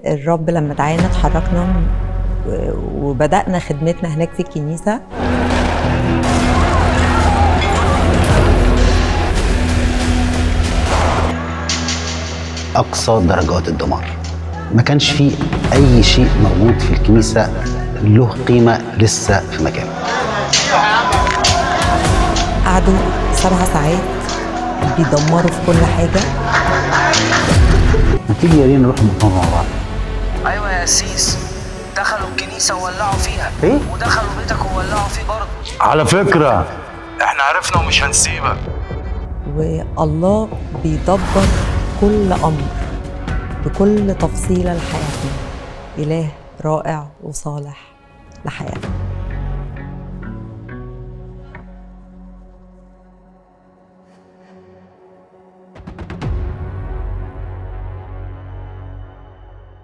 الرب لما دعانا اتحركنا وبدأنا خدمتنا هناك في الكنيسة. أقصى درجات الدمار، ما كانش فيه أي شيء موجود في الكنيسة له قيمة لسه في مكانه. قعدوا 7 ساعات بيدمروا في كل حاجة. ما تيجي يا رينا نروح المؤتمر مع بعض؟ أيوة يا سيس، دخلوا الكنيسة وولعوا فيها. إيه؟ ودخلوا بيتك وولعوا فيه برضه. على فكرة احنا عرفنا ومش هنسيبك. والله بيدبر كل أمر بكل تفصيلة لحياتنا. إله رائع وصالح لحياتنا.